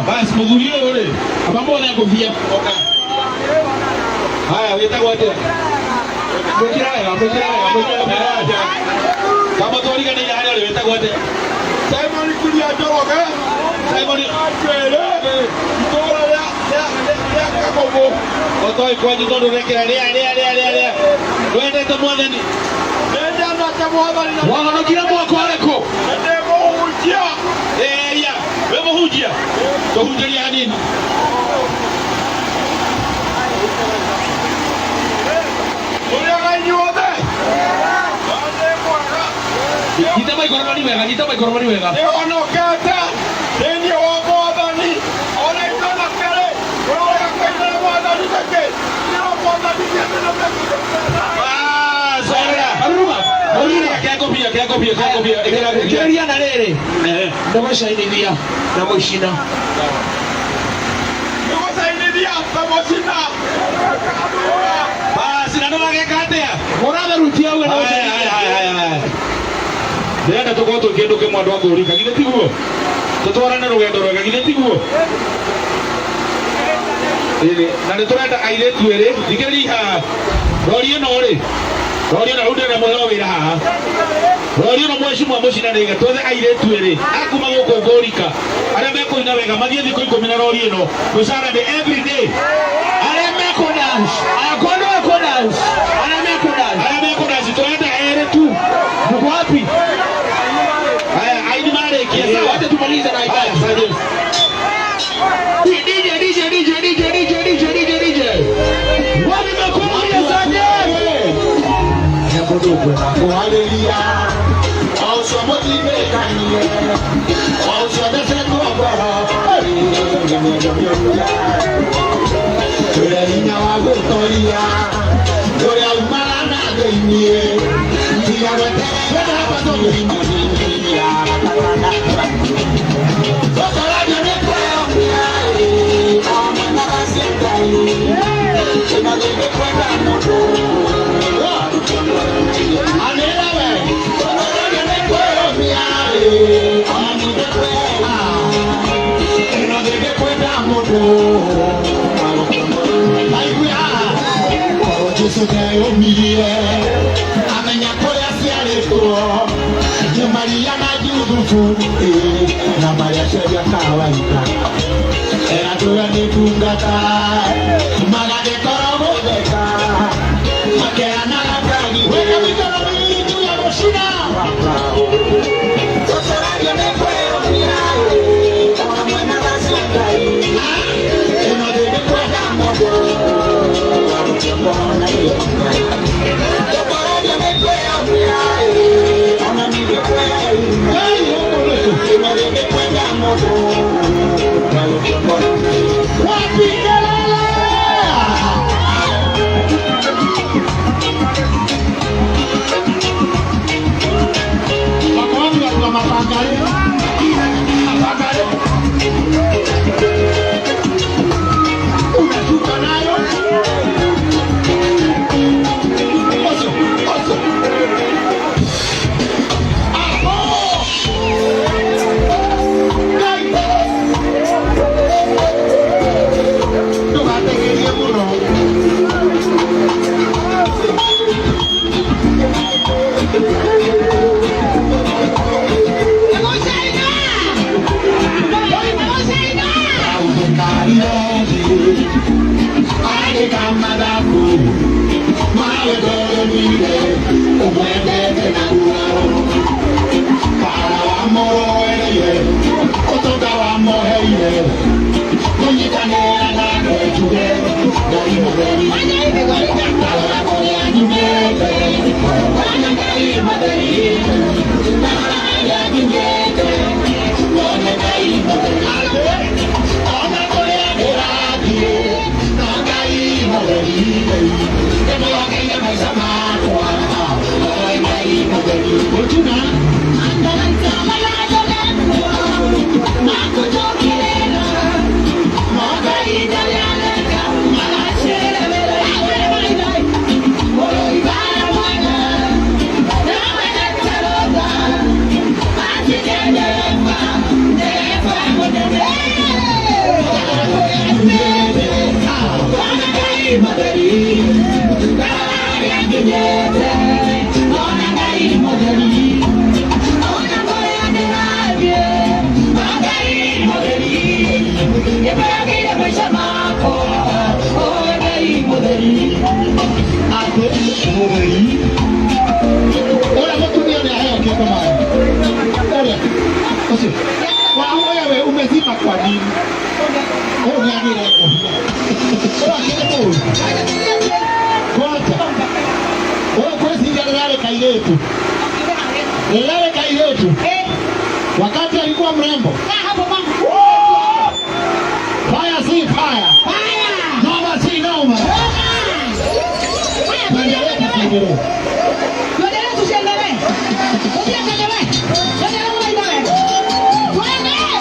Basi mũthuri ũyũ rĩ, Amba muone ngũbia. Oka. Haya, wĩtagwo atĩa? Mwĩkĩra wega, mwĩkĩra wega, mwĩkĩra wega. Kama twariganĩire harĩa ũrĩ, wĩtagwo atĩa? Simon Kuria Njoroge. Simon Njwĩrĩ itũũra rĩa Kagogo. Otoĩ kwanyu tondũ ũrekĩra rĩa rĩa rĩa rĩa rĩa. Ndwendete mwathani. Nĩndendete mwathani na Wahonokire mwaka ũrĩkũ? ndĩ mũhunjia. Ĩya, wĩ mũhunjia? Tũhunjĩrie hanini. Mũrĩega inyuothe? Ndĩ mwega. Nyita maikorobani wega, nyita maikorobani wega. Nĩhonokete thĩinĩ wa mwathani ona ithuĩ na kerĩ ũrarega kũinĩra mwathani nĩkĩ? Inĩra mwathani Ah, sorera. Aruruma. Aruruma kĩa ngũbia, kĩa ngũbia, kĩa ngũbia. Ĩkĩra ngũbia. Kĩria na rĩrĩ. Nĩgũcainithia na mũcina. Nĩgũcainithia na mũcina. Basi na nĩwageka atĩa? Mũratherutia ũguo na Haya, gũcainithia. haya, haya, haya. Ndĩrenda tũkorwo twĩ kĩndũ kĩmwe andũ a Ngũrika, githĩ tiguo? Tũtwarane rũgendo rwega, githĩ tiguo? Ĩĩ, na nĩ tũrenda airĩtu erĩ, thikĩrĩriai haha. Rori ĩno rĩ, rori ĩno rĩu ndĩrenda mũheo wĩra haha. Rori ĩno mheshimiwa mũcinanĩige, twethe airĩtu erĩ a kuma gũkũ Ngũrika arĩa mekũina wega mathiĩ thikũ ikũmi na rori ĩno, mũcara nĩ every day. Arĩa mekũ dance. Aya kwani wekũ dance. Arĩa mekũ dance. Arĩa mekũ dance tũrenda erĩ tu. Mko wapi? Haya, aini marĩkia sawa. Wacha tumalize na Haya, ibada. Sergeant. DJ, DJ, DJ, DJ, DJ, DJ, DJ, DJ. Wapi makofi ya Sergeant? Mũndũ kwenda kwarĩria o ũcio mũtindĩkanie o ũcio ndecetwo ngoro tũrĩa hinya wa gwĩtoria ũrĩa umaga na thĩiniĩ tiga gweterera Tũtoragia nĩ kwĩyomia o mwena wa cia Ngai ĩno ndĩngĩkwenda mũndũ. Anĩra we tũtoragia nĩ kwĩyomia ĩno ndĩngĩkwenda mũndũ. Aigua korwo Jesu neyũmirie amenya kũrĩa ciarĩtwo nĩ Maria na Juthubu na marĩa ciaria kawaida eratũra nĩ ndungata magagĩkorwo gũtheka makeranaga ngagi weka mĩkono mĩĩrĩ juu ya mũcina. Tũtoragia nĩ kwĩyũmia o mwena wa cia Ngai ĩno ndĩngĩkwenda mũndũ. Tũtoragia nĩ kwĩyũmia ona ningĩkwĩyũmia ĩno ndĩngĩkwenda mũndũ. Wapi kelele? Wako wapi watu wa mapangale? Mapangale. Unashuka nayo. Oso, oso. Hapo. Ngai. Ndũgategerie mũno. Andĩka mathabu mawendoremire ũmwendete naguo bara wamũrũĩrĩire ũtonga wamũheire kũnyitanĩra nake njuge Ngai mũtheri ndarora kũrĩa nyumĩte wone Ngai mũtheri ndarora harĩa nginyĩte wone Ngai mũtheri ona kũrĩa ndĩrathiĩ no Ngai mũtheri ndĩmwĩhokeire maica makwa oi Ngai mũtheri gũtuna. Ngai mũtheri, harĩa nginyĩte, ona Ngai mũtheri, ona kũrĩa ndĩrathiĩ, Ngai mũtheri, nĩbangĩire maica makwa, o Ngai mũtheri. Atĩ mũtheri ũrĩa mũtumia nĩ aheo kĩndũ maĩ ũrĩa ũcio wahu wewe umezima kwa nini? Ũyũ nĩ agĩire ngũbia ũyũ akĩrĩ mũũru ngoja ũyũ kwĩciria rĩrarĩ kairĩtu rĩrarĩ kairĩtu wakati alikuwa mrembo. Fire si fire, noma si noma. Tuendelee tusiendelee? Tuendelee tusiendelee? Tuendelee. Tuendelee. Tuendelee.